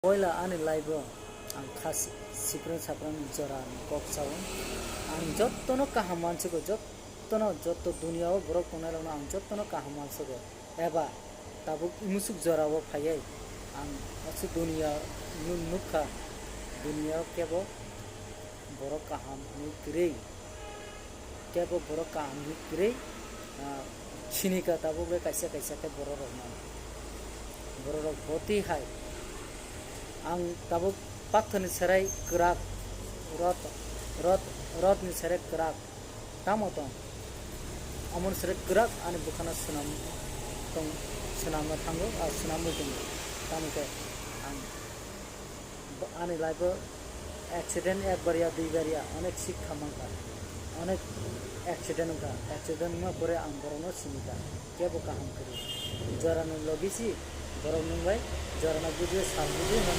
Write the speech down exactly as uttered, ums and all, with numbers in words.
Poila ani life o ang kha si-, siprang saprang ni jora ni kok sao. Ang jotto no kaham mansigo, jotto no, jotto duniya o borok tongnai rok no ang jotto no kaham mansigo. Eba tabuk musuk jora o phaiwi ang aswk duniya nu-, nukha, duniya o kebo borok kaham ni kwrwi. Kebo borok kaham ni kwrwi, ah, sinika tabuk le kaisa kaisa khe borok rok no. Borok rok boti hai. Ang tabuk pathor ni serai kwrak, rot, rot, rot ni serai kwrak. Tamo tong? Amon serai kwrak ani bwkhano swnam tong, swnamna thango, ah, swnamwi tongo. Tamo khe ang Bo-, ani life o accident ekbar ya duibar ya onek sikha mankha, onek accident wngkha, accident wngma pore ang borokno sinikha, kebo kaham kwrwi. Jorano logi si, borok nwng bai jorano bujiwi sal bujiwi no